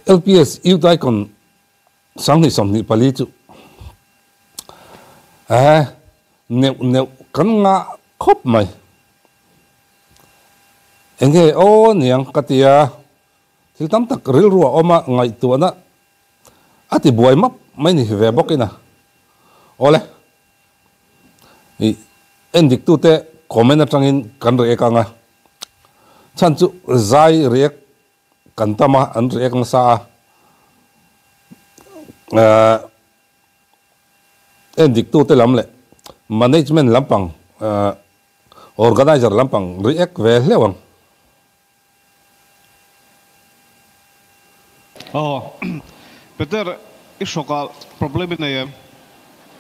LPS Youth Icon 2024 chu eh neuh neuh kan ngah khawp mai. Enge aw niang ka ti a, thil tam tak rilru a awm a, ngaihtuahna a ti buai map mai ni ve bawk in a. Awle, i endiktute comment atangin kan react ang a, chhan chu zai react kan tam a, an react nasa a, eh endiktute lam leh management lampang eh organizer lampang react ve hleuh ang. Aw Peter i hrawk ah problem i nei em?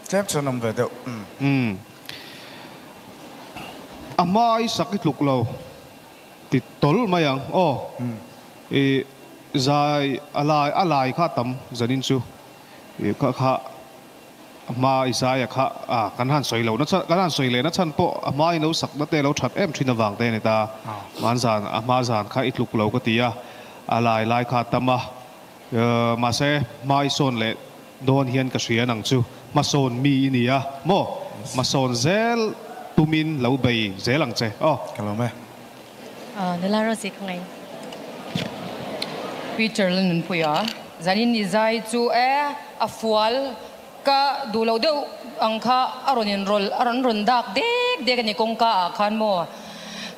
Tlem chuan awm ve deuh. Umm. A hma i sak i tluk lo ti tawl mai ang aw. I zai a lai a lai kha a tam zanin chu i kha kha a hma i zai a kha a kan han sawi lo na chhan kan han sawi leh na chhan pawh a hma i lo sak na te lo that em thin avang te a ni ta. Hman zan a hma zan kha i tluk lo ka ti a a lai lai kha a tam a mahse hma i sawn leh dawn hian ka hria nang chu hmasawn mi i ni a maw hmasawn zel tumin lo bei zel ang che aw. Ka lawm e. Nula Rosie ka ngaih. Peter Lalnunpuia, Zanin i zai chu e, a fual ka duh loh deuh ang kha a rawn inrawlh, a rawn rawn dak dek dek a ni kawngka ah khan maw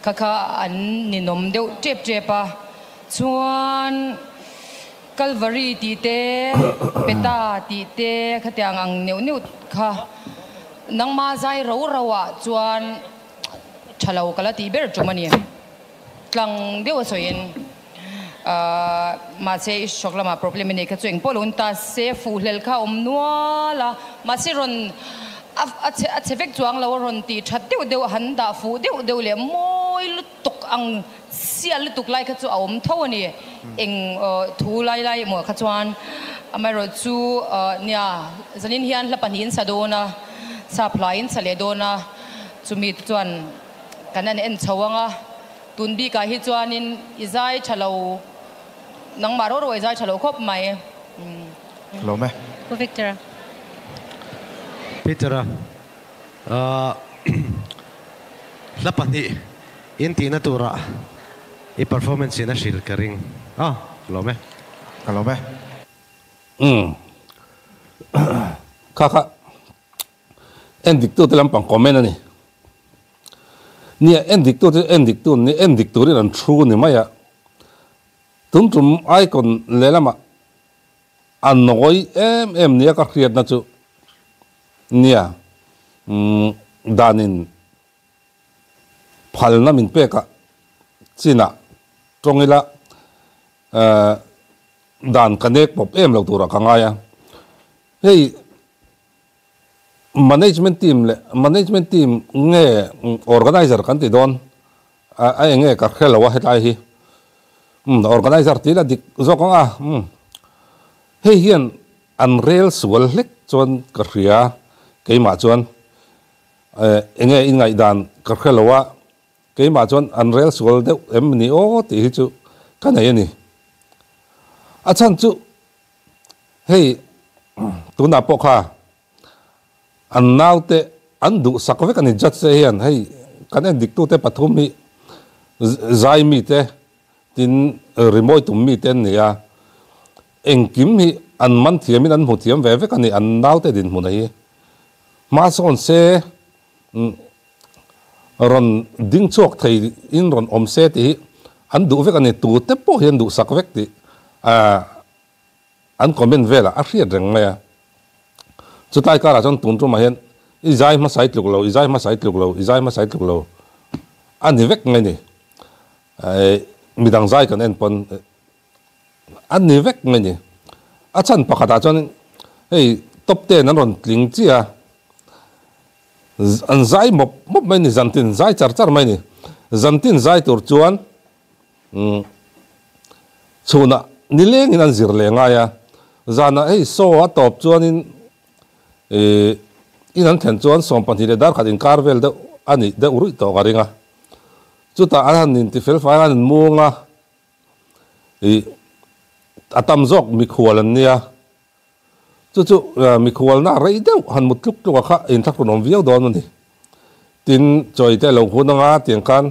kha kha an ninawm deuh tep tep a, chuan Calvary tih te, Peta tih te khatiang ang neuh neuh kha nangma zai ro ro ah chuan Tha lo ka la tih ber tum a ni. Tlang deuh a sawiin mahse i hrawk lamah problem a nei kha chu engpawh lo ni ta se fuhhlel kha a awm nual a, mahse rawn a chhe a chhe vek chuang lo a rawn tih that deuh deuh a han dah fuh deuh deuh leh mawi lutuk ang sial lutuk lai kha chu a awm tho a ni. Eng thu lai lai emaw kha chuan amaherawh chu nia zanin hian hla pahnihin sa dawn a, sap hlaiin sa leh dawn a. Chumi te chuan kan an en chho ang a, tun bikah hi chuanin i zai tha lo, nangmah ro ro i zai tha lo khawp mai. Lawm e. Pu Victor-a. Peter-a, Hla pahnih in tihna turah i performance in a hrilh ka ring a, lawm e. Ka lawm e. Umm. Kha kha. En dik tute lampang comment a ni. Nia, en dik tute chu en dik tu an ni, en dik turin an thu ni mai a. Tun tum icon lehlamah a nawi em em nia ka hriatna chu nia, umm danin phalna min pekah chinah tawng ila eh dan ka nek pawp em lo turah ka ngai a. Hei. Management team leh management team nge organizer kan ti dawn a eng nge ka hre lo a hetlai hi umm organizer tih la dik zawk ang a umm hei hian an rel sual hlek chuan ka hria keimah chuan eh eng nge i ngaihdan ka hre lo a keimah chuan an rel sual deuh em ni aw tih hi chu ka nei a ni a chhan chu Hei tunah pawh kha an naute an duhsak vek a ni judge te hian hei kan en diktute pathum hi zai mite tin rimawi tum mite an ni a, engkim hi an man thiamin an hmu thiam ve vek a ni an naute dinhmun hi. Hmasawn se rawn ding chhuak thei in rawn awm se tih hi an duh vek a ni tute pawh hi an duhsak vek tih An comment velah a hriat reng mai a. Chutlai karah chuan tun tumah hian i zai hmasa i tluk lo, i zai hmasa i tluk lo, i zai hmasa i tluk lo a ni vek mai ni. Midang zai kan en pawn a ni vek mai ni. A chhan pakhatah chuan hei top ten an rawn tling chiah a, an zai mawp mawp mai ni, zantin zai char char mai ni. Zantin zai tur chuan Chhunah nilengin an zir leh ngai a, zanah hei saw a tawp chuanin ih in an thlen chuan 12 leh dar khat inkar vel deuh a nih deuh ruih tawh ka ring a. Chutah an han inti fel fai a, an inmuang a, ih A tam zawk mikhual an nia. Chu chu mikhualna rei deuh han mut tluk tluk a kha inthlahrun awm viau dawn a ni. Tin, chawite lo hun anga tiang khan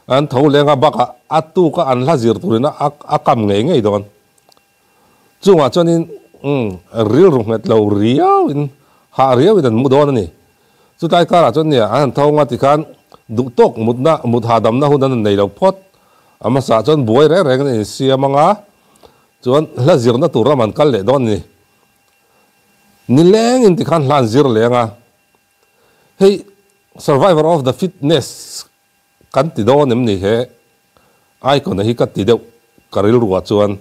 an tho leng a bakah a tuka an hla zir turin a kam ngei ngei dawn. Chungah chuanin rilru nghet lo riauin hah riauin an mu dawn a ni. Chutlai karah chuan nia an han tho anga tikhan duh tawk mutna mut hahdamna hun an han nei lo phawt. A hmasaah chuan buai reng rengin an insiam anga Chuan hla zirna tur ram an kal leh dawn a ni. Nilengin tikhan hla an zir leng a, hei Survivor of the Fitness kan ti dawn em ni he icon a hi ka ti deuh ka rilruah chuan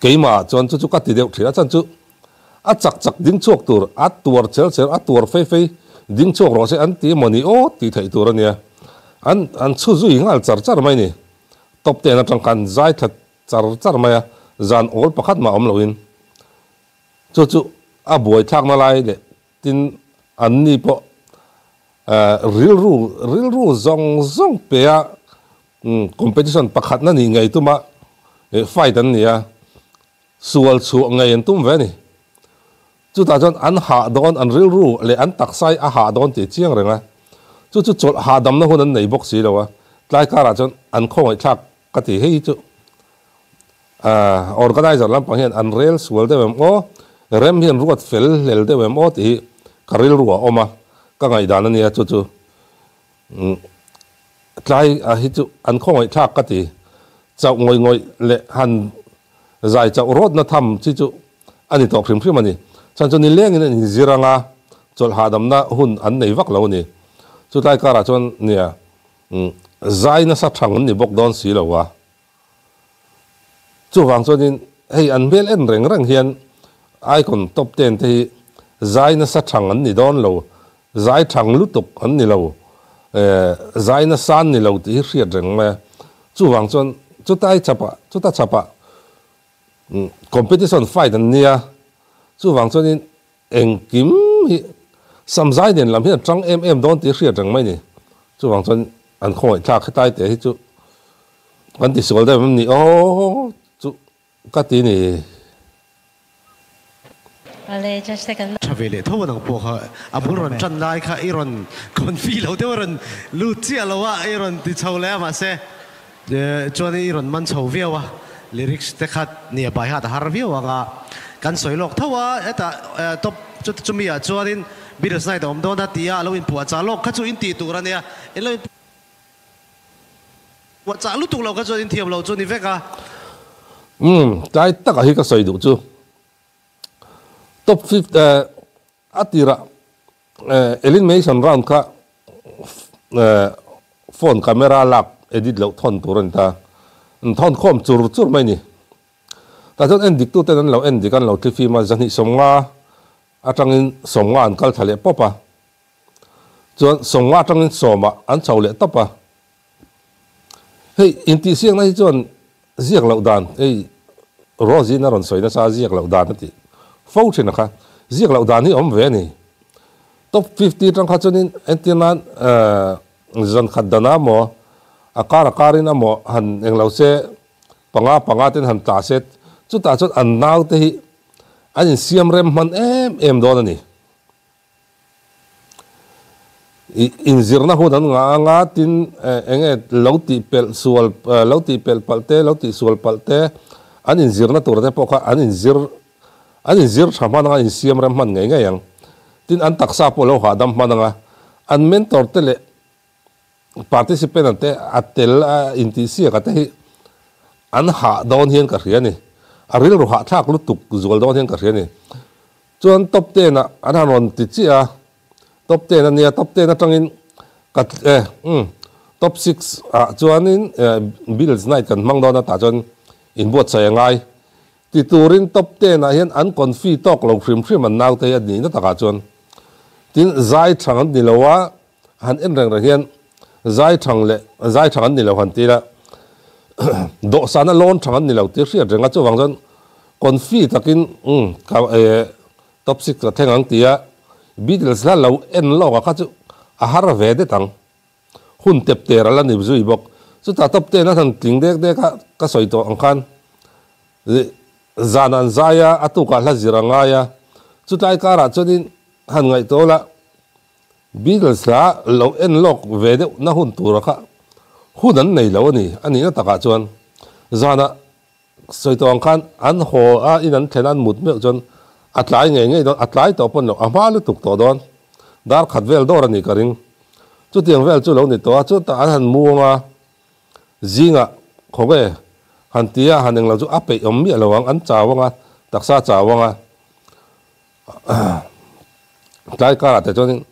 keimah ah chuan chu chu ka ti deuh thin a chan chu a chak chak ding chhuak tur a tuar chel chel a tuar fei fei ding chhuak rawh se an ti emaw ni aw tih theih tur a nia an an chhu zui nghal char char mai ni. Top ten atang khan zai thla char char mai a, zan awl pakhat mah awm loin chu chu a buai thlakna lai leh tin an ni pawh rilru rilru zawng zawng pe a competition pakhatna nih ngei tuma fight an ni a, sual chhuah ngei an tum ve a ni. Chutah chuan an hah dawn, an rilru leh an taksa hi a hah dawn tih chiang reng a. Chu chu chawlh hahdamna hun an nei bawk si lo a, tlai karah chuan an khawngaihthlak ka ti. Hei hi chu organizer lampang hian an rel sual deuh em aw, rem hian ruat fel hlel deuh em aw tih hi ka rilru a awm a, ka ngaihdan a nia chu chu. Tlai ah hi chu an khawngaihthlak ka ti. Chauh ngawih ngawih leh han zai chauh rawtna tham chi chu a ni tawh hrim hrim a ni. Chhan chu nilengin an inzir anga chawlh hahdamna hun an nei vak lo a ni. Chutlai karah chuan nia zai nasa thang an ni bawk dawn si lo a. Chuvang chuanin hei an hmel en reng reng hian Icon top ten te hi zai nasa thang an ni dawn lo, zai thang lutuk an ni lo, zai nasa an ni lo tih hi hriat reng mai a. Chuvang chuan chutai chapah chuta chapah competition fight an nia, chuvang chuanin engkim hi samzai nen lam hi an tang em em dawn tih hriat reng mai ni. Chuvang chuan an khawngaih thlak hetlai teh hi chu kan tisual deuh em ni aw chu ka ti ni. Ale judge te kan. Tha ve leh tho a nang pawh kha a bul rawn tan lai kha i rawn confi lo deuh a rawn lut chiah lo a i rawn ti chho leh a mahse chuan i rawn man chho viau a lyrics te kha nia by heart a har viau ang a kan sawi lawk tho a hetah top chu chumi ah chuanin Beatles night a awm dawn a tia a lo inpuah chah lawk kha chu in tih tur a nia in lo Puah chah lutuk lo kha chuan in thiam lo chu ni vek a. Umm tlai takah hi ka sawi duh chu top fifth a tirah elimination round kha phone camera lak edit loh thawn tur a ni ta, an thawn khawm chur chur mai ni. Tah chuan en dik tuten an lo en dik a, an lo thlifim a, 250 atangin 50 an kal thla leh pawp a. Chuan 50 atangin sawmah an chho leh tawp a. Hei intihsiakna hi chuan ziak loh dan hei Rose-in a rawn sawi nasa a ziak loh dan a tih fo thin a kha. Ziak loh dan hi a awm ve a ni. Top 50 atang kha chuanin entir nan zan khat danah maw a kar a karin amaw han englo se panga panga ten han tla se chutah chuan an naute hi an insiam rem hman em em dawn a ni. Inzirna hun an ngah anga tin eng nge lo tih pelh sual lo tih pelh palh te lo tih sual palh te an inzirna tur te pawh kha an inzir an inzir tha hman anga insiam rem hman ngei ngei ang. Tin an taksa pawh lo hahdam hman anga an mentor te leh participant te a tel a intihsiak a te hi an hah dawn hian ka hria a ni. A rilru hahthlak lutuk zual dawn hian ka hria a ni. Chuan top ten ah an han rawn ti chiah a, top ten a nia, top ten atangin ka eh umm top six ah chuanin eh Bills night kan hmang dawn a tah chuan inbuatsaih a ngai ti turin top ten ah hian an confi tawk lo hrim hrim an naute hi a nihna takah chuan tin zai thang an ni lo a, han en reng reng hian zai thang leh zai thang an ni lo han ti ila dawhsana lawn thang an ni lo tih hriat reng a chuvang chuan confi takin umm ka eh top six ka thleng ang tia Beatles hla lo en lawk a kha chu a har ve det ang hun tep ter a la ni zui bawk chutah top ten a han tling dek dek a ka sawi tawh ang khan. Zan an zai a, a tukah hla zir a ngai a, chutlai karah chuanin han ngaihtuah ula, Beatles hla lo en lawk ve deuh na hun tura kha hun an nei lo a ni, a nihna takah chuan zanah sawi tawh ang khan an haw a, in an thlen a, an mut meuh chuan a tlai ngei ngei dawn, a tlai tawh pawn lo, a hma lutuk tawh dawn, dar khat vel dawr a nih ka ring. Chutiang vel chu lo ni tawh a, chutah an han muang a, Zingah khaw nge han ti a, han englo chu a peih awm miah lo ang, an chau ang a, taksa a chau ang a. Tlai karah te chuanin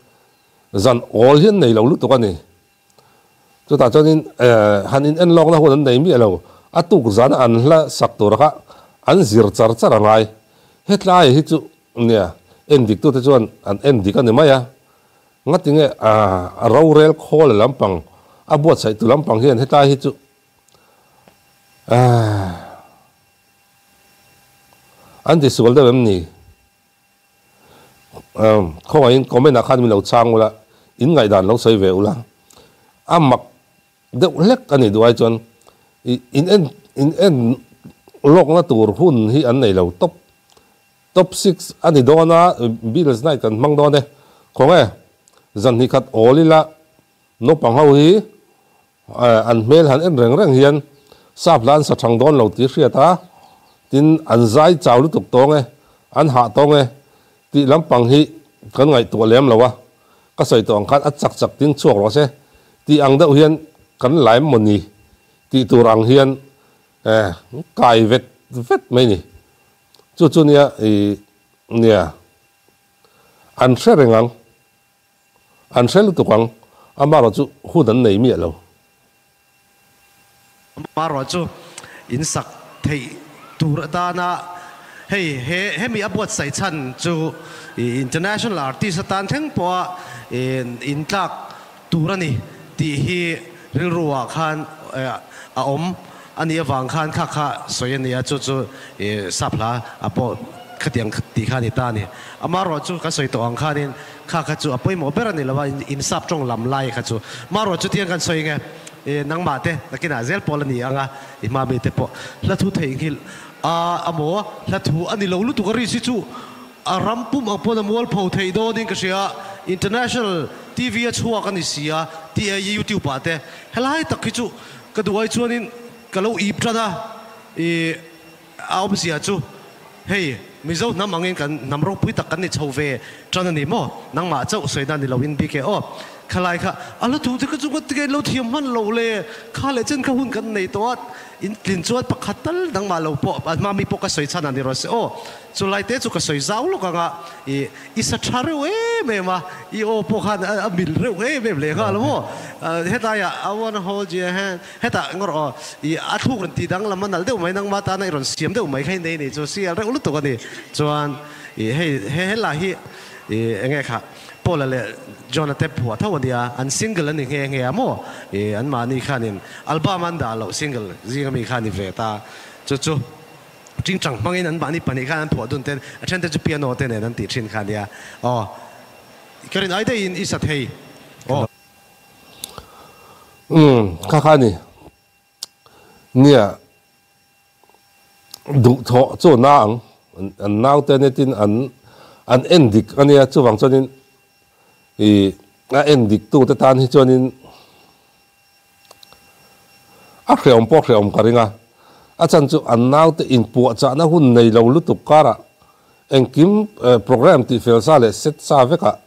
zan awl hi an nei lo lutuk a ni. Chutah chuanin han in en lawkna hun an nei miah lo, a tuk zana an hla sak tur kha an zir char char a ngai. Hetlai hi chu nia en diktute chuan an en dik a ni mai a. Ngati nge a rorel khawl lampang a buatsaih tu lampang hian hetlai hi chu an ti sual deuh em ni? Khawngaihin comment ah khan min lo chhang ula, in ngaihdan lo sawi ve ula. A mak deuh hlek a nih duh ai chuan in en in en lawkna tur hun hi an nei lo tawp. Top six a ni dawn a, Beatles night kan hmang dawn e. Khawnge, zan hnih khat awl ila naupang ho hi an hmel han en reng reng hian sap la an sa thang dawn lo tih hriat a, tin an zai chau lutuk tawng e, an hah tawng e tih lampang hi kan ngaihtuah lem lo a, ka sawi tawh ang khan a chak chak ding chhuak rawh se tih ang deuh hian kan la em mawni tih tur ang hian kai vet vet mai ni. Chu chu nia i nia an hre reng ang, an hre lutuk ang, amarawh chu hun an nei miah lo. Amarawh chu in sak theih tur atana hei he hemi a buatsaih chhan chu international artist atan thleng pawha in tlak tur a ni tih hi rilru ah khan a awm a nih avang khan kha kha sawi a ni a, chu chu sap hla ah pawh khatiang tih kha a ni ta a ni. Amarawh chu kan sawi tawh ang khanin kha kha chu a pawimawh ber a ni lo a, in sap tawng lam lai kha chu. Amarawh chu tiang kan sawi nge nangmah te nakinah zel pawl a ni ang a, i hma mite pawh hla thu theihnghilh a amaw hla thu a ni lo lutuk a ri si chu A ram pum ang pawn a mualpho theih dawnin ka hria, international TV a chhuak a ni si a, tih a youtube ah te. Helai tak hi chu ka duh ai chuanin ka lo ip tan a, i a awmzia chu hei Mizo hnam angin kan hnam ropui tak kan ni chho ve tan a ni maw? Nangmah chauh sawi na ni loin bik e aw. Khalai kha a la thu te ka chu ka ti lo thiam hman lo le, kha leh chen kha hun kan nei tawh a, in tlin chuan pakhat tal nangmah lo pawh a hma mi pawh ka sawi chhan a ni rawh se aw. Chu lai te chu ka sawi zau lawk ang a, i i sa tha reuh em em a, i aw pawh khan a mil reuh em em leh nghal maw? Hetlaiah I wanna hold your hand hetah ngawr aw, i a thluk rawn tih danglam a nalh deuh mai nangma tana i rawn siam deuh mai kha i nei ni chu sial reuh lutuk a ni. Chuan i hei he hela hi i enge kha Paula leh John-a te phuah tho a nia, an single a ni nghe nghe a maw? I anmahni khanin album an dah loh single zinga mi kha a ni ve ta chu chu. Tingtang hmangin an mahni pahnih khan an phuah dun ten a then te chu piano te nen an tih thin kha nia aw ka rin ai daihin i sa thei aw. Umm kha kha ni nia duh thawh chu na ang an nau te ania tin an an en dik ania chuvang chuanin i a en dik tu te tan hi chuanin A hreawm pawh hreawm ka ring a, a chan chu an naute inpuahchahna hun nei lo lutuk karah engkim program tih fel sa leh set sa vekah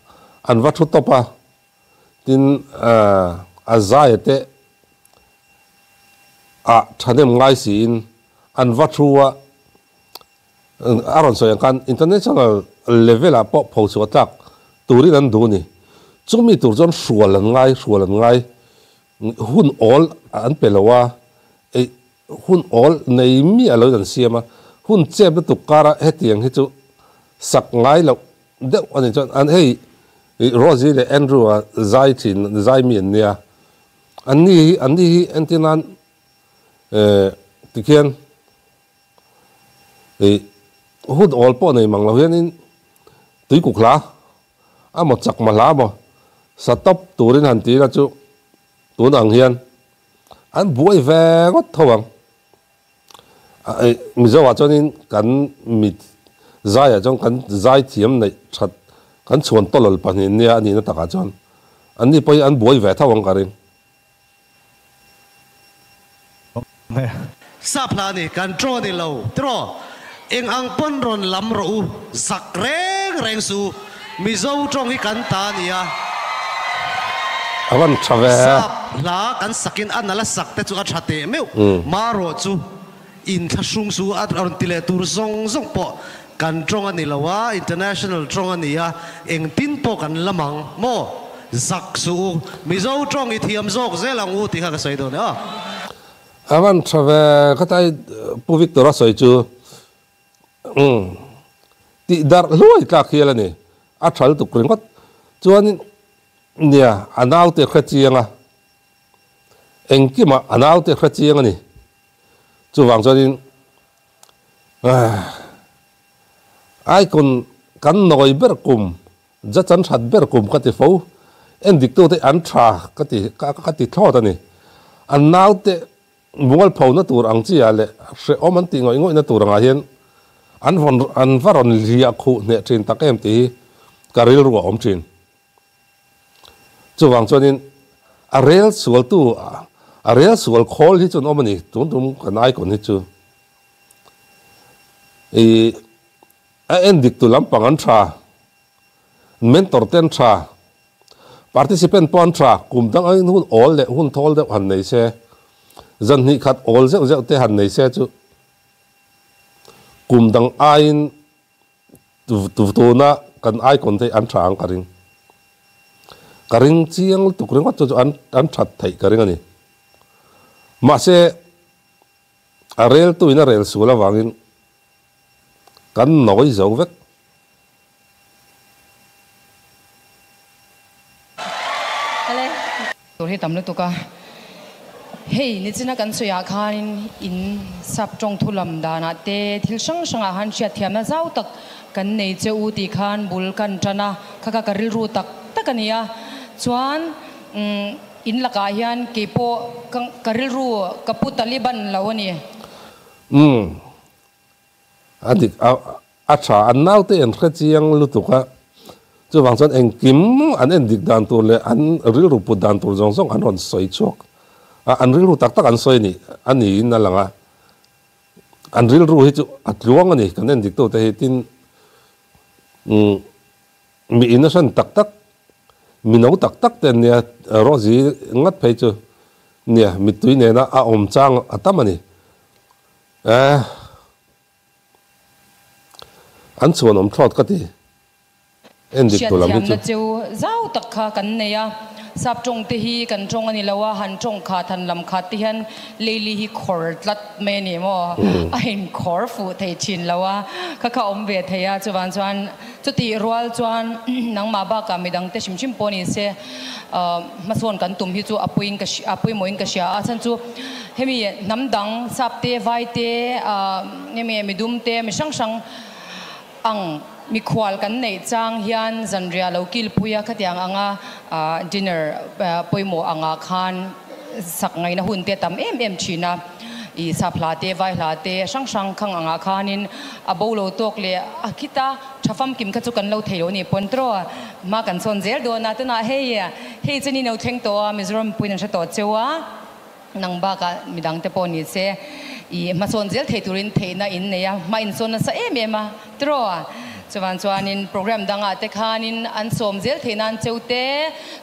an va thu tawp a, tin a zaia te ah thahnem ngai siin an va thu a, a rawn sawi ang khan international level ah pawh pho chhuah tlak turin an duh a ni. Chumi tur chuan hrual an ngai, hrual an ngai. Hun awl an pe lo a, ei hun awl nei miah loin an siam a, hun chep lutuk kara hetiang hi chu sak ngai loh deuh a ni chuan an hei Rosie leh Andrew a zai thin zai mi an nia, an ni hi an ni hi entir nan tikhian ei hun awl pawh nei mang lo hianin tuikuk hla A maw chak ma hla maw? Sa tawp turin han ti ila chu tun ang hian an buai ve ngawt tho ang. Mizo ah chuanin kan mit zai ah chuan kan zai thiam neih that kan chhuan tawlawl pahnih nia a nihna takah chuan anni pawhin an buai ve tho ang ka ring. Sap hla ni kan chaw ni lo tiraw eng ang pawn rawn lam rawh u zak reng reng su Mizo tawng hi kan ta nia. A van tha ve. Sap hla kan sakin a nala sak te chu a tha teh meuh marawh chu inthlahrung su a rawn ti leh tur zawng zawng pawh kan tawng a ni lo a, international tawng a ni a, engtin pawh kan lam ang maw? Zak suh u, Mizo tawng i thiam zawk zel ang u tih kha ka sawi dawn e aw. A van tha ve khatai Pu Victor a sawi chu umm tih darh hluai tlak hial a ni, a thal tuk ringawt chuanin nia a naute hre chiang a, engkimah a naute hre chiang a ni, chuvang chuanin Icon kan nawi ber kum, judge an that ber kum ka ti fo. Endiktute an tha ka ti ka ti thlawt a ni. An naute mualphona tur ang chi ah leh hrehawm an tih ngawih ngawihna tur angah hian an vawn an va rawn hliah khuh hneh thin tak em tih hi ka rilru a awm thin. Chuvang chuanin a rel sualtu a rel sual khawl hi chu an awm a ni, tun tum kan icon hi chu ih a en dik tu lampang an tha, mentor te an tha, participant pawh an tha, kum dang angin hun awl leh hun thawl deuh han nei se, zan hnih khat awl zeuh zeuh te han nei se chu kum dang aiin Tuna kan icon te hi an tha ang ka ring. Ka ring chiang lutuk ringawt chu chu an an that theih ka ring a ni. Mahse a rel tu in a rel sual avangin kan nawi zo vek. Tur hi tam lutuk a, hei nichina kan sawiah khanin in sap tawng thu lam danah te thil hrang hrangah han hriatthiamna zau tak kan nei che u tih khan bul kan tan a, kha kha ka rilru tak tak a ni a, chuan in lakah hian keipawh ka rilru ka pu Taliban lo a ni. Umm A dik a, a tha. An naute an hre chiang lutuk a, chuvang chuan engkim an en dik dan tur leh an rilru put dan tur zawng zawng an rawn sawi chhuak a, an rilru tak tak an sawi a nih a niin a lang a. An rilru hi chu a tluang a ni, kan en dik tute hi tin umm mi innocent tak tak, mi no tak tak te an nia, Rosie ngat phei chu nia mittui nena a awm chang a tam a ni. Eh. An chhuan awm thlawt ka ti. En dik tur lam hi chu. Hriatthiamna cheu zau tak kha kan nei a, sap tawng te hi kan tawng a ni lo a, han tawng khat han lam khat te hian leili hi khawr tlat mai a ni maw, a inkhawr fuh thei thin lo a, kha kha awm ve thei a, chuvang chuan chutih rual chuan nangmah bakah midang te hrim hrim pawh ni se hmasawn kan tum hi chu a puiin ka a pawimawhin ka hria a, chhan chu hemi hnam dang sap te vai te hemi midum te mi hrang hrang ang mikhual kan neih chang hian zanriah lo kilpui a khatiang anga dinner pawimawh angah khan sak ngaihna hun te a tam em em thin a. I sap hla te, vai hla te hrang hrang khang angah khanin a bo lo tawk leh a khita tha famkim kha chu kan lo thei lo a ni Pontro hma kan sawn zel dawn a, tunah hei hei chu ni no thleng tawh a, Mizoram puiin an hre tawh cheu a, nang bakah midang te pawh ni se i hmasawn zel thei turin theihna in nei a, hma insawn nasa em em a tiraw chuvan chuanin program dangah te khanin an sawm zel theih nan cheu te,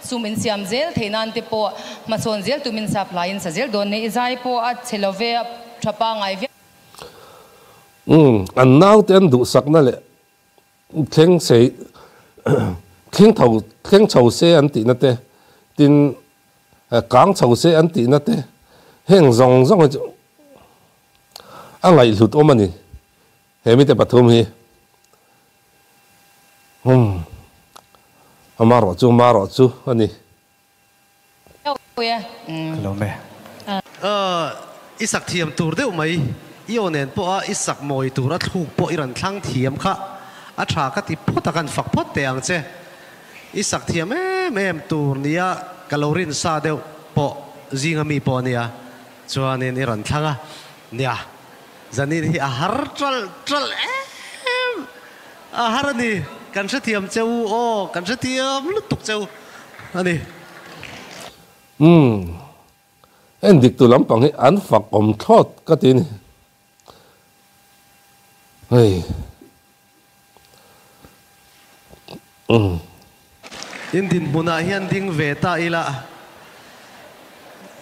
sum in siam zel theih nan te pawh hmasawn zel tumin sap hlaiin sa zel dawn nei, i zai pawh a chhe lo ve a tha pangai viau. Umm, an naute an duhsakna leh thleng sei thleng tho thleng chho se an tihna te, tin kang chho se an tihna te, heng zawng zawng hi chu a ngaihhlut awm a ni. He mite pathum hi umm a marawh chu marawh chu a ni. Ka lo me. I sak thiam tur deuh mai, i aw nen pawh a i sak mawi tur a thluk pawh i rawn thlang thiam kha a tha ka ti phawt a kan fak phawt teh ang che. I sak thiam em em tur nia ka lo rin sa deuh pawh zinga mi pawh ania chuanin i rawn thlang a nia. Zanin hi a har ṭalh ṭalh em a har a ni. Kan hrethiam che u aw, kan hrethiam lutuk che u a ni. Umm. En dik tu lampang hi an fak awm thlawt ka ti ni. Hei. Umm. In dinhmunah hian ding ve ta ila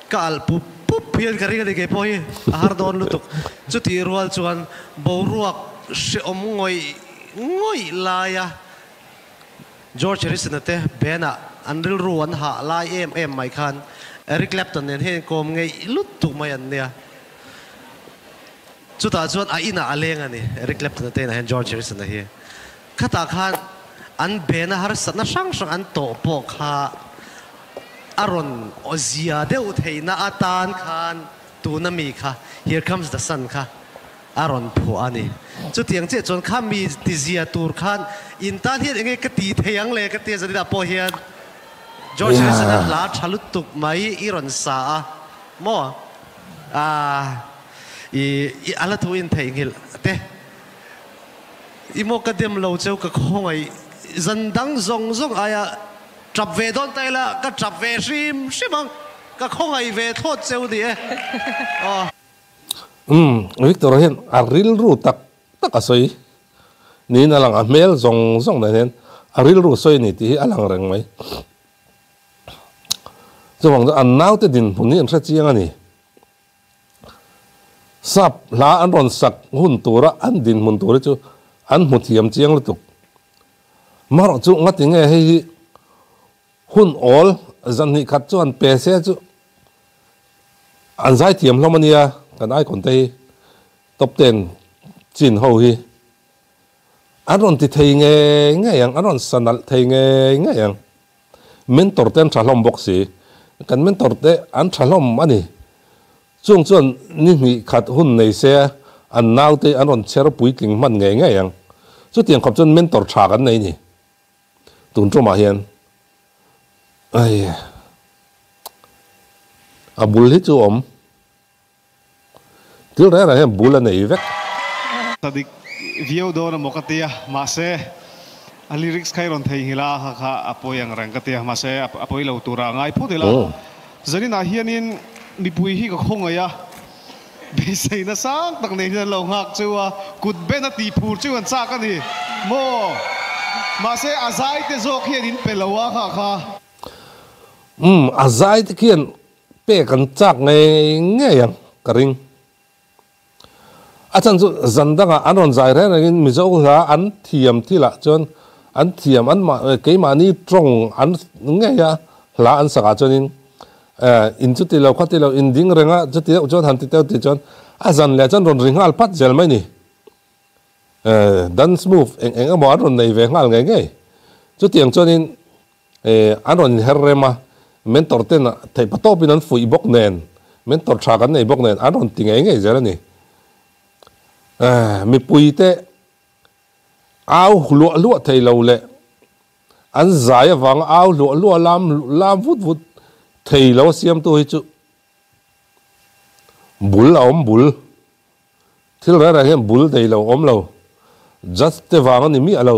ka alh pup pup hian ka ring a ni kei pawh hi a har dawn lutuk. Chutih rual chuan boruak hrehawm ngawih ngawih laia George Harrison-a te band-ah an rilru an hah lai em em mai khan Eric Clapton nen hian inkawm ngeih lutuk mai an nia. Chutah chuan a inah a leng a ni, Eric Clapton-a te inah hian George Harrison-a hi. Khatah khan an band-a harsatna hrang hrang an tawh pawh kha a rawn zia deuh theihna atan khan tuna mi kha Here Comes the Sun kha a rawn phuah a ni. Chutiang chiah chuan kha mi tizia tur khan in tan hian enge ka ti thei ang le ka tia zaninah pawh hian George Harrison-a hla tha lutuk mai i rawn sa a maw? Aah i i a la thu in theihnghilh te i maw ka dem lo cheu ka khawngaih zan dang zawng zawng aia tap ve dawn ta ila ka tap ve hrim hrim ang ka khawngaih ve thlawt cheu ni e aw. Umm Victor hian a rilru tak tak a sawi niin a lang, a hmel zawng zawng nen hian a rilru sawi a ni tih hi a lang reng mai. Chuvang chu an naute dinhmun hi an hre chiang a ni. Sap hla an rawn sak hun tura an dinhmun tur hi chu an hmu thiam chiang lutuk. Marawh chu ngati nge hei hi hun awl zanhnih khat chuan pe se chu an zai thiam hlawm a nia kan icon te hi top ten chin ho hi an rawn ti thei ngei ngei ang an rawn sa nalh thei ngei ngei ang. Mentor te an tha hlawm bawk si. Kan mentor te an tha hlawm a ni. Chung chuan ni hnih khat hun nei se an naute an rawn chher puitling hman ngei ngei ang. Chutiang khawp chuan mentor tha kan nei ni. Tun tumah hian ai a bul hi chu awm. Thil reng reng hian bul a nei vek. Ka dik viau dawn a maw ka tia, mahse a lyrics kha i rawn theihnghilh a, kha kha a pawi ang reng ka tia, mahse a pawi lo tura a ngai phawt ila. Zaninah hianin mipui hi ka khawngaih a, beiseina sang tak nei hian an lo nghak cheu a, kut ben a tih phur cheu an chak a ni maw? Mahse a zai te zawk hian in pe lo a kha kha. Umm a zai te khian Pek an chak ngei ngei ang ka ring. A chhan chu zan dangah an rawn zai reng rengin Mizo hla an thiam thilah chuan an thiam an mah keimahni tawng an ngei a hla an sakah chuanin in chuti lo kha ti lo in ding reng a chuti deuh chuan han ti deuh tih chuan a zan leh chuan rawn ri nghal phat zel mai ni. Dance move eng eng emaw an rawn nei ve nghal ngei ngei. Chutiang chuanin An rawn inher rem a, mentor ten theih pa tawpin an fuih bawk nen, mentor tha kan nei bawk nen an rawn ti ngei ngei zel a ni. Mipui te au hluah hluah thei lo leh an zai avanga au hluah hluah lam lam vut vut thei lo a siamtu hi chu bul a awm bul. Thil reng reng hian bul nei lo awm lo. Judge te vang a ni miah lo.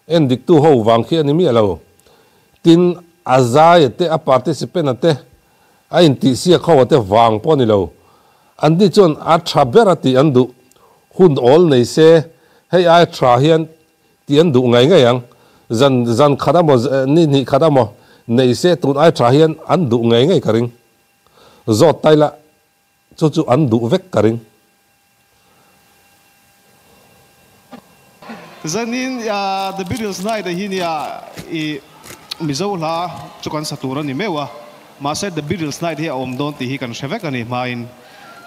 En diktu ho vang khi a ni miah lo. Tin, a zai a te, a participant a te, a intihsiak ho a te vang pawh a ni lo. Anni chuan a tha ber a tih an duh. Hun awl nei se, hei ai tha hian tih an duh ngai ngei ang. Zan zan khat amaw, ni hnih khat amaw nei se tun ai tha hian an duh ngei ngei ka ring. Zawt tai la. Chu chu an duh vek ka ring. Zanin The Beatles Night ah hi nia i Mizo hla chu kan sa tur a ni meuh a, mahse The Beatles Night hi a awm dawn tih hi kan hre vek a ni hmain.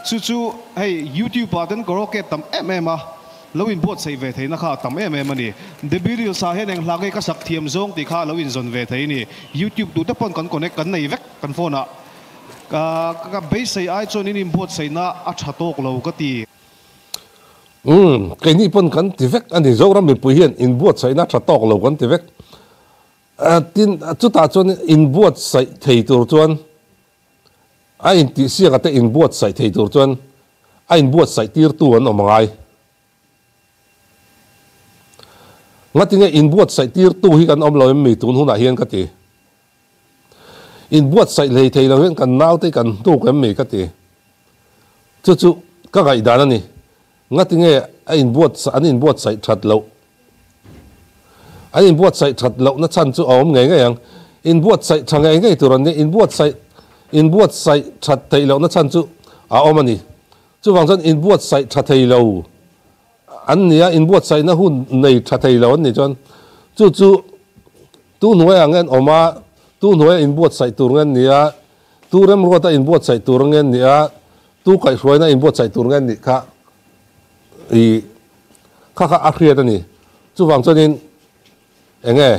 Chu chu hei YouTube ah ten karaoke tam em em a, lo inbuatsaih ve theihna kha a tam em em a ni. The Beatles ah hian eng hla nge ka sak thiam zawng tih kha lo inzawn ve thei a ni. YouTube duh te pawn kan connect kan nei vek kan phone ah. Ka beisei ai chuan in inbuatsaihna a tha tawk lo ka ti. Umm, keini pawn kan ti vek a ni. Zoram mipui hian inbuatsaihna a tha tawk lo kan ti vek. Tin, chutah chuan inbuatsaih thei tur chuan a intihsiaka te inbuatsaih thei tur chuan a inbuatsaih tirtu an awm a ngai. Ngatinge inbuatsaih tirtu hi kan awm lo em mi tun hunah hian ka ti. Inbuatsaih hlei thei lo hian kan naute hi kan hnuk em mi ka ti. Chu chu ka ngaihdan a ni. Ngatinge a inbuatsaih an inbuatsaih that loh? An inbuatsaih that lohna chhan chu a awm ngei ngei ang. Inbuatsaih tha ngei ngei tur an nia, inbuatsaih inbuatsaih that theih lohna chhan chu a awm a ni. Chuvang chuan inbuatsaih tha thei lo an nia, inbuatsaihna hun nei tha thei lo an nih chuan chu chu tu hnuaiah nge an awm a, tu hnuaia inbuatsaih tur nge an nia, tu remruata inbuatsaih tur nge an nia, tu kaihhruaina inbuatsaih tur nge an nih kha i kha kha a hriat a ni. Chuvang chuanin eng nge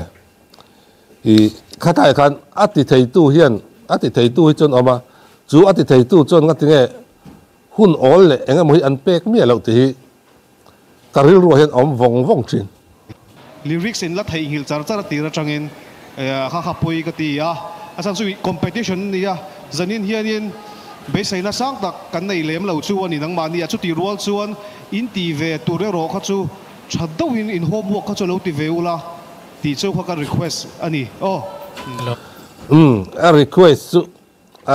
i khatlai khan a ti theitu hian a ti theitu hi chuan awm a, chu a ti theitu chuan ngati nge hun awl leh eng emaw hi an pek miah loh tih hi ka rilruah hian awm vawng vawng thin. Lyrics in la theihnghilh char char a tir atangin kha kha pawi ka ti a, a chhan chu competition a ni a, zanin hianin beiseina sang tak kan nei lem lo chu a ni nangmahni a, chutih rual chuan in ti ve tur erawh kha chu tha deuhin in homework kha chu lo ti ve ula tih chu kha ka request a ni aw. Umm a request chu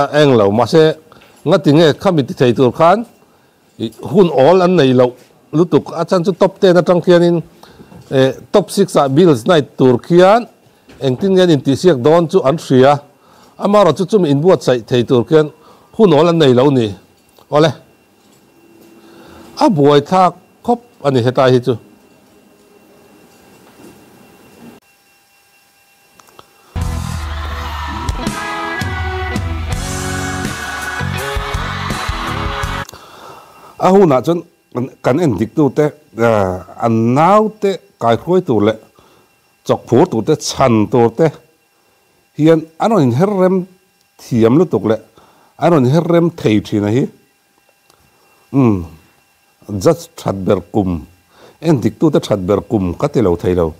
a eng lo mahse ngatinge khami ti thei tur khan Hun awl an nei loh lutuk a chhan chu top ten atang khianin top six ah Bills night tur khian engtin nge an intihsiak dawn chu an hria. Amaherawh chu chumi inbuatsaih thei tur khian hun awl an nei lo ni. Awle. A buaithlak khawp a ni hetlai hi chu. A hunah chuan kan en dik tute an naute kaihruai tur leh chawk phur turte chhan turte hian an rawn inher rem thiam lutuk leh an rawn inher rem thei thin a hi. Umm judge that ber kum en dik tute that ber kum ka ti lo thei lo.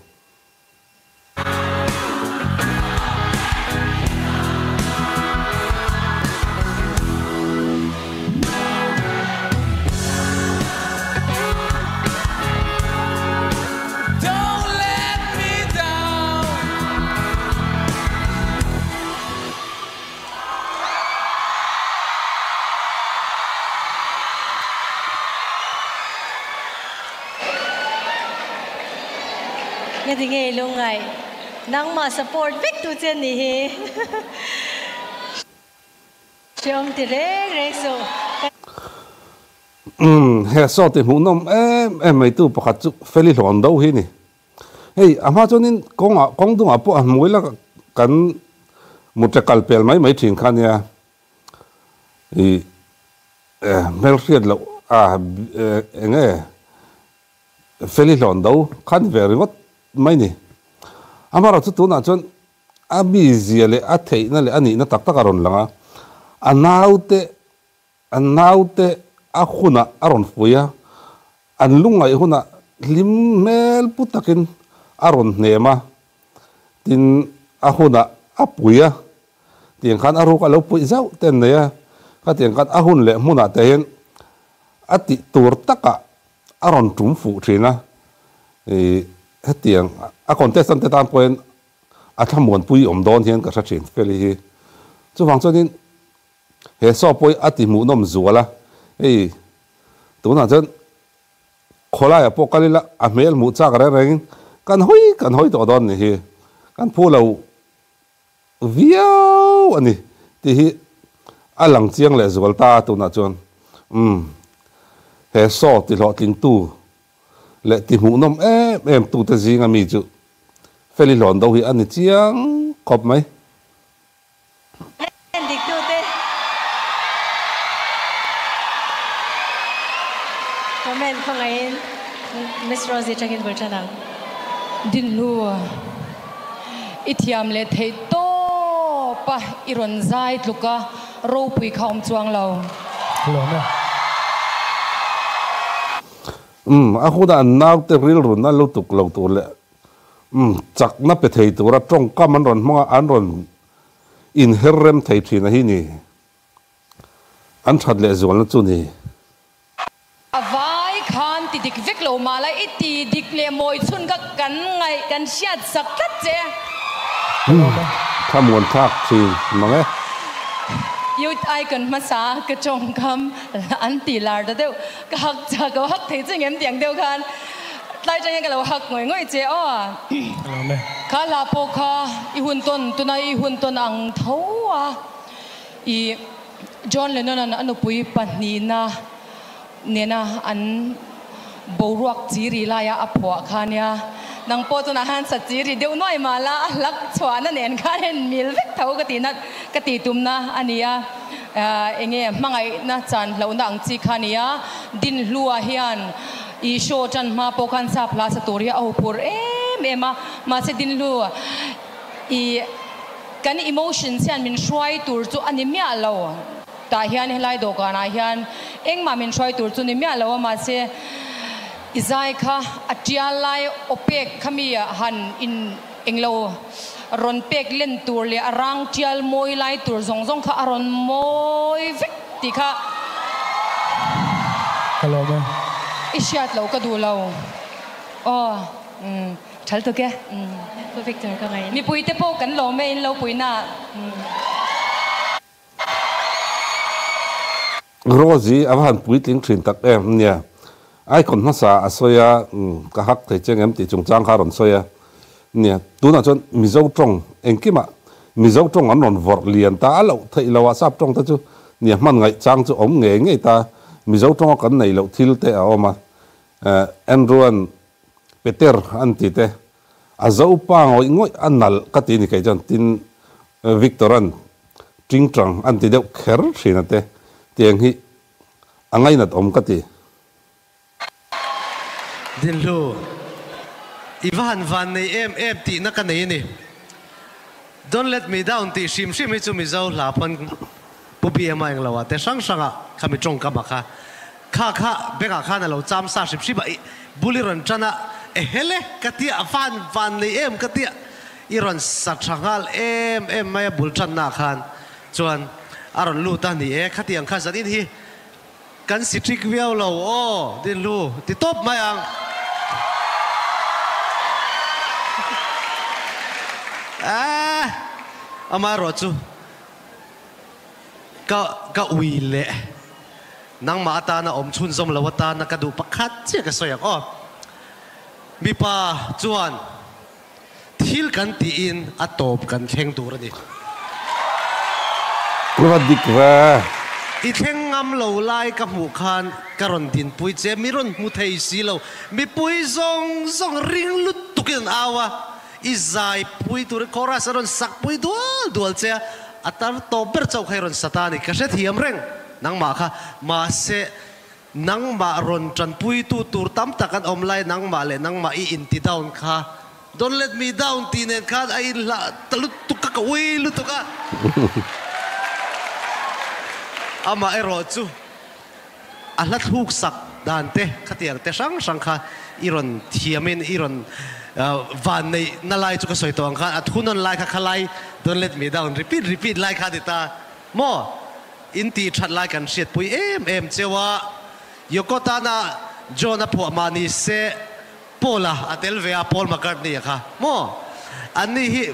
Nga ti ngei lungngai nangmah support vek tu che ni hi hreawm ti reng reng suh. Umm he saw ti hmuhnawm em em mai tu pakhat chu Feli hlawn do hi ni. Hei a hma chuanin kawngah kawng dungah pawh a hmui la kan mutre kal pel mai mai thin kha nia. I hmelhriat loh a eng nge Feli hlawn do kha ni ve ringawt mai ni. Amaherawh chu tunah chuan a mizia leh a theihna leh a nihna tak tak a rawn lang a, a naute a naute a hunah a rawn fui a, an lungngaih hunah hlim hmel pu takin a rawn hnem a, tin a hunah a pui a. Tiang khan a ruk a lo puih zauh te an nei a, khatiang khan a hun leh hmunah te hian a tih tur takah a rawn tum fuh thin a, ih hetiang a contestant te tan pawhin a thlamuanpui awm dawn hian ka hre thin Feli hi. Chuvang chuanin he show pawh hi a ti hmuhnawm zual a, hei tunah chuan Khawlaiah pawh kal ila a hmel hmuh chak reng rengin kan hawi kan hawi tawh dawn ni hi, kan phu lo. Viau a ni tih hi a lang chiang leh zual ta a tunah chuan umm he saw ti hlawhtlingtu leh ti hmuhnawm em em tute zinga mi chu Feli Hlawn do hi a ni chiang khawp mai. En dik tute comment khawngaihin Miss Rosie tangin bul tan ang. Dinhlu i thiam leh theih tawp a, i rawn zai tluk a, ropui kha awm chuang lo. Lawm e. Umm, a huna an naute rilrun a lutuk lo tur leh umm chakna pe thei tura tawngkam an rawn hmang a, an rawn inher rem thei thin a hi ni. An that leh zualna chu ni. dik vek lo mah la i ti dik leh mawi chhun kha kan ngaih kan hriat sak tlat che. Tha muan thlak thin mang e. Youth Icon hmasa ka tawngkam an ti lar ta deuh. Ka hak chak lo hak thei che ngem tiang deuh khan tlai tang hian ka lo hak ngawih ngawih che aw. Kha hla pawh kha i hun tawn tuna i hun tawn ang tho a i John Lennon an a nupui pahnihna nena an boruak chi ri laia a phuah kha nia. Nang pawh tunah khan sa chi ri deuh nuai mah la a hlak chhuahna nen khan en mil vek tho ka tihna ka tih tumna a ni a. Enge hmangaihna chan hlauhna ang chi kha a ni a. Dinhlua hian i show tan hma pawh khan sap hla sa tur hi a huphur em em a. Mahse Dinhlu i kan emotions hian min hruai tur chu a ni miah lo. Tah hian helai dawhkanah hian engmah min hruai tur chu ni miah lo a, mahse i zai kha a tial lai aw pek kha mi han in englo rawn pek len tur leh a rang tial mawi lai tur zawng zawng kha a rawn mawi vek tih kha Ka lawm e. I hriat loh ka duh lo aw. Thal tuk e. Pu Victor ka ngaih. Mipuite pawh kan lawm e in lo puina. Rosie a va han puitling thin tak em nia. Icon hmasa a sawi a, ka hak thei che ngem tih chungchang kha a rawn sawi a nia. Tunah chuan Mizo tawng engkimah Mizo tawng an rawn vawrh lian ta a loh theih loh a, sap tawng te chu nia hman ngaih chang chu awm ngei ngei ta. Mizo tawnga kan neih loh thil te a awm a, Andrew-a'n Peter an ti te a zo pa ngawih ngawih a nalh ka ti ni kei chuan tin Victor-a'n tingtang an ti deuh kher thin a te tiang hi a ngainat awm ka ti. Dinhlu, I va han van nei em em tihna ka nei a ni. Don't let me down tih hrim hrim hi chu Mizo hla pawn Pu BMA englo ah te hrang hrang ah khami tawngkam ah kha Kha kha bengah khan a lo cham sa hrip hrip a, i bul i rawn tan a, ehele ka tia a van van nei em ka tia i rawn sa tha nghal em em mai a bul tanna ah khan chuan a rawn lut a, ni e khatiang kha zanin hi kan si trik viau lo aw Dinhlu ti tawp mai ang. Eeh amaherawh chu Ka ka ui leh nangmah atana awm chhunzawm lo atana ka duh pakhat chiah ka sawi ang aw. Mipa chuan thil kan tiin a tawp kan thleng tur a ni. Ka va dik ve. I thleng ngam lo lai ka hmuh khan ka rawn dinpui che, mi rawn hmu thei si lo. Mipui zawng zawng ring lutukin an au a. I zai pui tur chorus a rawn sak pui dual dual che a, a tar tawp ber chauh kha i rawn sa ta a ni. Ka hrethiam reng nangmah kha. Mahse, nangmah rawn tanpuitu tur tam tak an awm lai nangmah leh nangmah i inti down kha Don't let me down tih nen khan a inhlah ta lutuk a, ka ui lutuk a. Amah erawh chu a hla thluk sak dan te khatiang te hrang hrang kha i rawn thiamin i rawn van neih na lai chu ka sawi tawh ang khan a thunawn lai kha kha lai don't let me down repeat repeat lai kha a ti ta maw in tih that lai kan hriat pui em em cheu a Yoko tana John a phuah mah ni se Paul a a tel ve a Paul McCartney a kha maw an ni hi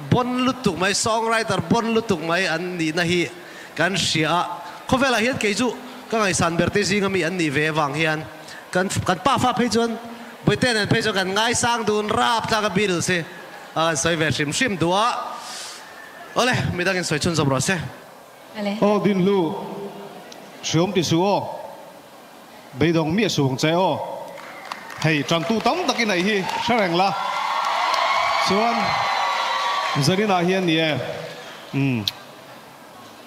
bon lutuk mai songwriter bon lutuk mai an nihna hi kan hria a khawvelah hian kei chu ka ngaihsan ber te zinga mi an nih ve avang hian kan kan pa fa phei chuan Bawihte nen phei chuan kan ngaisang dun rap tlak a Beatles hi a kan sawi ve hrim hrim duh a awle midangin sawi chhunzawm rawh se. Aw Dinhlu hriawm ti suh aw. Beidawng miah suh ang che aw. Hei tantu tam tak i neih hi hre reng la. Chuan Zaninah hian ni e. Umm.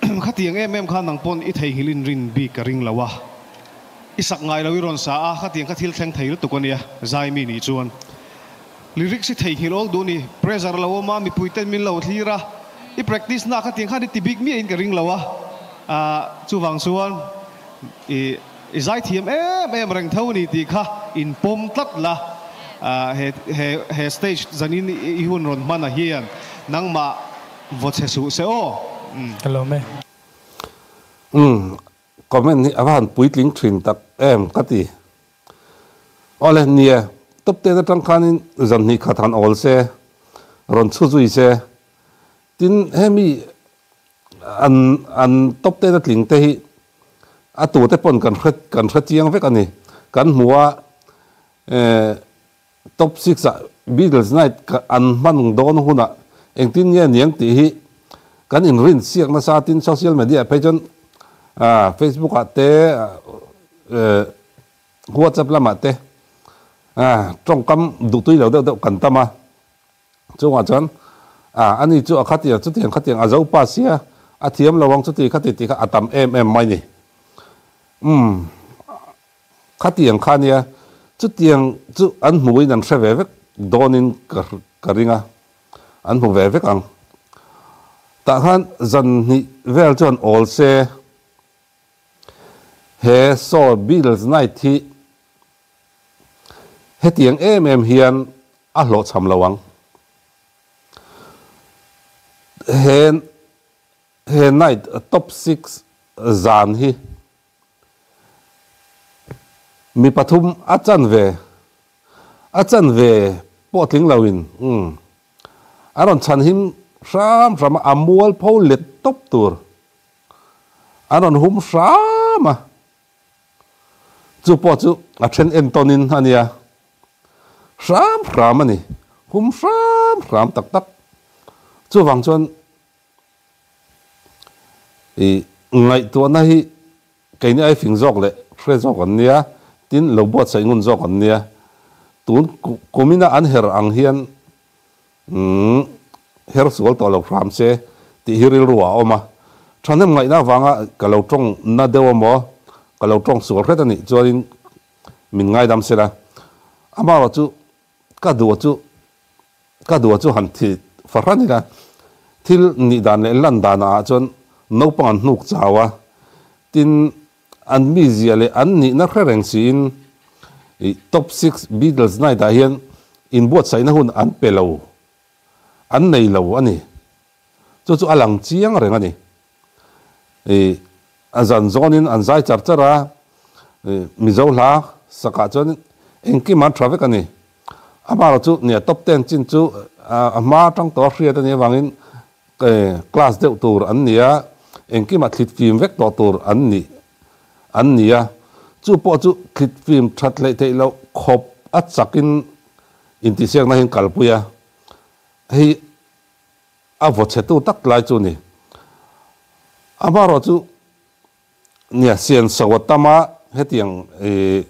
Khatiang em em khan nang pawn i theihnghilh in rin bik ka ring lo a. I sak ngai lo i rawn sa a, khatiang kha thil thleng thei lutuk a nia, Zaimi nih chuan. Lyrics i theihnghilh awk duh ni, pressure lo awm a, mipui ten min lo thlir a, i practice na khatiang khan i ti bik miah in ka ring lo a. Ahh chuvang chuan. I i zaithiam em em reng tho ni tih kha in pawm tlat la, he he he stage zanin i hun rawn hman a hian nangmah vaw chhe suh se aw. Umm. Ka lawm e. Umm comment hi a va han puitling thin tak em ka ti. Awle, nia, top ten atang khanin zan hnih khat han awl se, rawn chhu zui se. Tin, hemi an an top ten a tling te hi a tute pawn kan hre kan hre chiang vek a ni. Kan hmu a, eh, Top six ah Beatles night an hman dawn hunah engtin nge niang tih hi kan inrin siak nasa tin social media ah phei chuan Facebook ah te WhatsApp lamah te tawngkam duhtui lo deuh deuh kan tam a, chungah chuan ani chu a khatiang chutiang khatiang a zo pa sia a thiam lo ang chuti khati tih kha a tam em em mai ni. Umm. Khatiang kha nia, chutiang chu an hmuin an hre ve vek dawnin ka ka ring a, an hmu ve vek ang. Tah khan zan hnih vel chuan awl se, he Saw Beatles Night hi hetiang em em hian a hlawhchham lo ang. He he night top six zan hi Mi pathum a chan ve, a chan ve pawh tling loin umm a rawn chhan him hram hram a, a mual pho let tawp tur an rawn hum hram a, chu pawh chu a then entawnin a nia, hram hram a ni, hum hram hram tak tak, chuvang chuan I ngaihtuahna hi keini ai fing zawk leh hre zawk an nia, tin lo buatsaih ngun zawk an nia. Tun kumina an her ang hian umm her sual tawh lo hram se tih hi rilru ah a awm a. Thahnem ngaihna avanga ka lo tawng na deuh a maw, ka lo tawng sual hret a nih chuanin min ngaidam sela. Amaherawhchu chu ka duh chu Ka duh chu han thi fahran ila, thil nih dan leh lan danah ah chuan naupang an hnuk chau a, tin an mizia leh an nihna hre reng siin ih top six Beatles night ah hian inbuatsaihna hun an pe lo, an nei lo a ni. Chu chu a lang chiang reng a ni. Ih a zan zawnin an zai char char a, ih Mizo hla sakah chuan engkim an tha vek a ni. Amaherawh chu nia top ten chin chu a hma atang tawh a hriat a nih avangin class deuh tur an ni a, engkimah thlit fim vek tawh tur an nih an ni a, chu pawh chu thlit fim that hleih theih loh khawp a chakin intihsiakna hian kalpui a, hei a vaw chhetu tak lai chu a ni. Amaherawh chu Nia, sian so a tam a, hetiang ih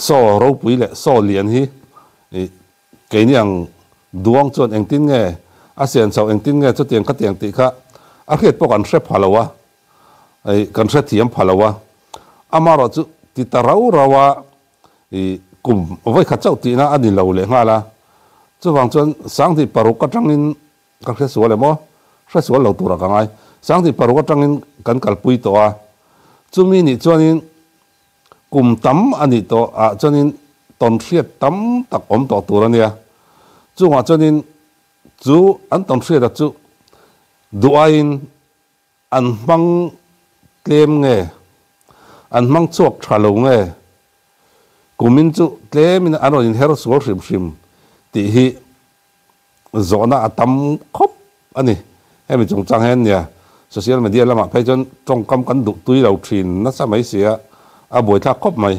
saw ropui leh saw lian hi ih keini ang duang chuan engtin nge a sian chho, engtin nge chutiang khatiang tih kha a hriat pawh kan hre pha lo a, ih kan hrethiam pha lo a. Amaherawh chu ti ta rau rau a ih kum vawikhat chauh tihna a ni lo leh nghal a, chuvang chuan 2006 atangin Ka hre sual em aw? Hre sual lo turah ka ngai. 2006 atangin kan kalpui tawh a, chumi nih chuanin kum tam a nih tawh ah chuanin tawn hriat tam tak awm tawh tur a nia. Chungah chuanin chu an tawn hriata chu duh aiin An hmang tlem nge? An hmang chhuak tha lo nge? Kumin chu tlemin an rawn inher sual hrim hrim tih hi zawhna a tam khawp a ni. Hemi chungchang hian nia social media lamah phei chuan tawngkam kan duh tui lo thin nasa mai sia, a buaithlak khawp mai.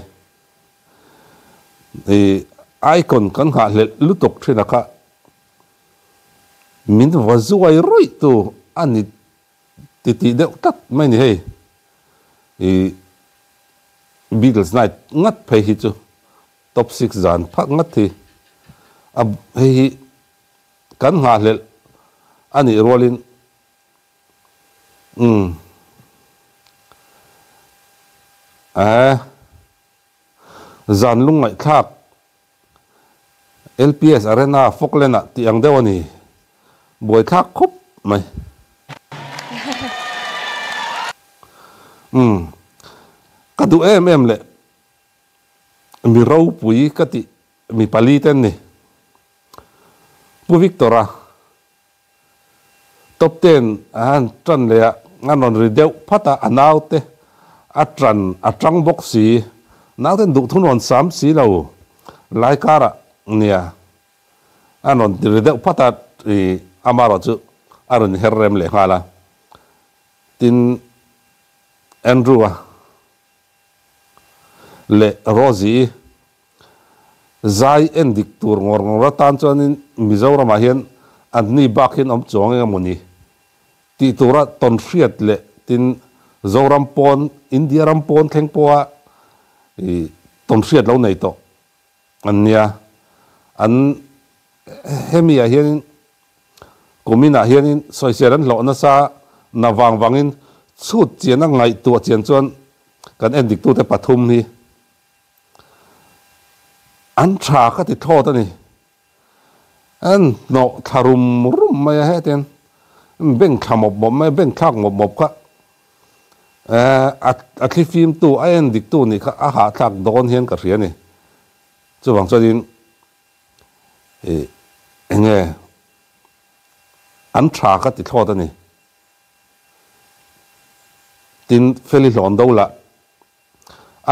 I icon kan nghahhlelh lutuk thin a kha. Min va zuai rawih tu a ni ti tih deuh tlat mai ni hei. I Beatles night ngat phei hi chu top six zan phak ngat hi a hei hi kan nghahhlelh a nih rualin umm eh zan lungngaihthlak LPS Arena Falkland ah tih ang deuh a ni. Buaithlak khawp mai. Umm. Ka duh em em leh mi ropui ka tih mi pali te an ni. Pu Victor-a Top ten a han tan leh a, an rawn ri deuh phat a, a naute a tan a tang bawk si. Nauten duh thun rawn sam si lo lai karah nia a rawn ti ri deuh phat a, i amarawh chu a rawn her rem leh nghal a. Tin, Andrew-a leh Rosie-i zai en dik tur ngawr ngawr atan chuanin Mizoramah hian an ni bak hian awm chuang eng emaw ni tih tura tawn hriat leh tin Zoram pawn, India ram pawn thleng pawha i tawn hriat lo nei tawh an nia. An hemi ah hianin kuminah hianin sawisel an hlawh nasa na vang vangin chhut chian a ngaihtuah chian chuan kan en diktute pathum hi An tha ka ti thlawt a ni. An hnawh thla rum rum mai a hetiang beng thla mawp mawp mai a, beng thlak mawp mawp kha a thli fimtu a en diktu nih kha a hahthlak dawn hian ka hria a ni. Chuvang chuanin ih eng nge an tha ka ti thlawt a ni. Tin, Feli hlawn do lah.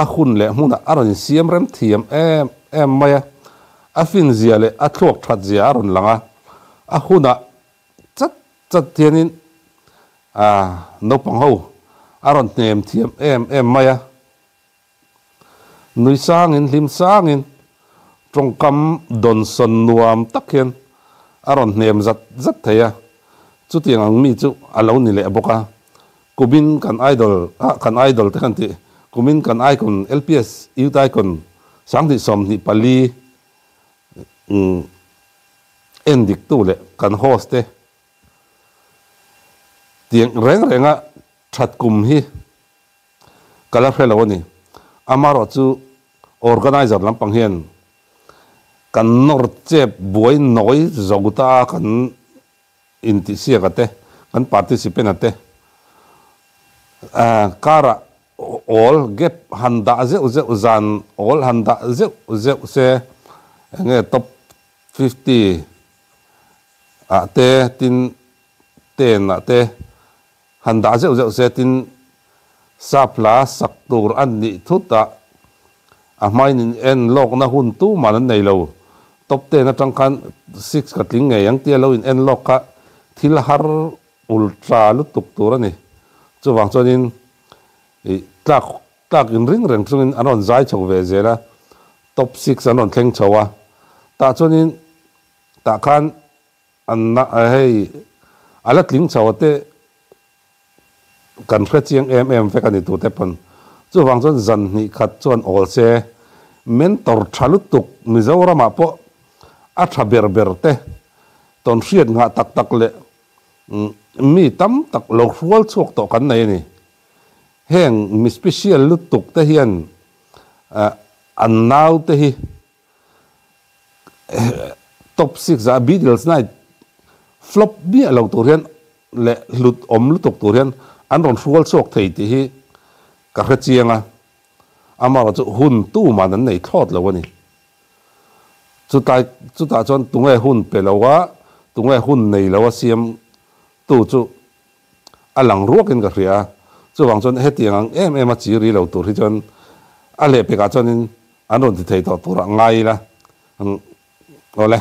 A hun leh hmunah a rawn insiam rem thiam em em mai a, a finzia leh a thluak that zia a rawn lang a, a hunah chat chat hianin naupang ho a rawn hnem thiam em em mai a. Nui sangin hlim sangin tawngkam dawnsawn nuam tak hian a rawn hnem zat zat thei a, chutiang ang mi chu a lo ni leh bawk a. Kumin kan idol ah kan idol te kan tih kumin kan icon LPS youth icon 2024 en dik tu leh kan host te tiang reng reng a that kum hi ka la hre lo a ni. Amarawh chu organizer lampang hian kan nawr chep buai nawi zo ta a kan Intihsiaka te, kan participant-a te kara awl, gap, han dah zeuh zeuh, zan awl han dah zeuh zeuh se, enge top 50 ah te, tin ten ah te han dah zeuh zeuh se, tin sap hla sak tur a nih thut ah a hmain in en lawkna hun tuman an nei lo. Top ten atang khan six ka tling ngei ang tia lo in en lawk kha thil har ultra lutuk tur a ni. Chuvang chuanin ih tlak tlak in ring reng chungin an rawn zai chho ve zel a, top six an rawn thleng chho a. Tah chuanin tah khan an na hei a la tling chho a te Kan hre chiang em em vek a ni tute pawn. Chuvang chuan zan hnih khat chuan awl se, mentor tha lutuk Mizoramah pawh a tha ber ber te tawn hriat nghah tak tak leh mi tam tak lo hrual chhuak tawh kan nei a ni. Heng mi special lutuk te hian an naute hi Top six ah Beatles night flop miah lo tur hian leh hlut awm lutuk tur hian an rawn hrual chhuak thei tih hi ka hre chiang a, amaherawh chu hun tuman an nei thlawt lo a ni. Chutlai chutah chuan tunge hun pe lo a, tunge hun nei lo a siam tu chu a lang ruakin ka hria a, chuvang chuan hetiang ang em em a chi ri lo tur hi chuan a lehpekah chuanin An rawn ti thei tawh turah ngai ila awle.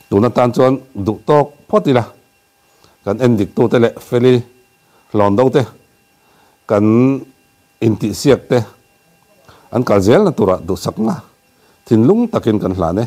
Tun atan chuan duh tawk phawt ila kan en dik tute leh Feli hlawn do te kan intihsiak te an kal zelna turah duhsakna thinlung takin kan hlan e.